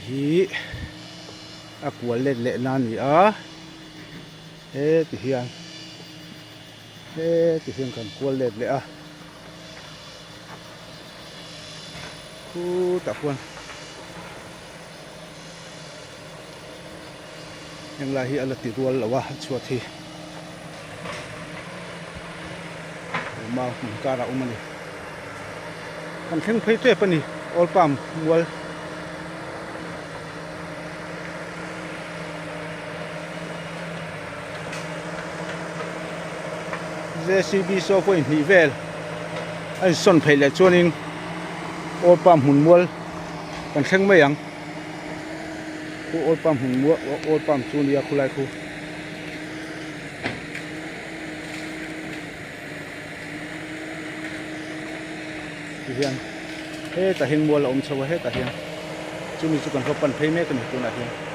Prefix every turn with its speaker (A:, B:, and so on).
A: hi a kual let leh na a ni a heti hian heti hian kan kual let leh a khutah khuan heng lai hi a la ti rual lo a a chhuat hi mau hmun karah a awm a ni kan thleng phei tep a ni oil palm mual. J C B saw pawh inhnih vel a insawn phei leh chuanin oil palm hmun mual kan thleng mai ang khu oil palm hmun mual oil palm chu a nia khulai khu. Tihian hetah hian mual a awm chho a hetah hian chumi chu kan va pan phei mek a ni tunah hian.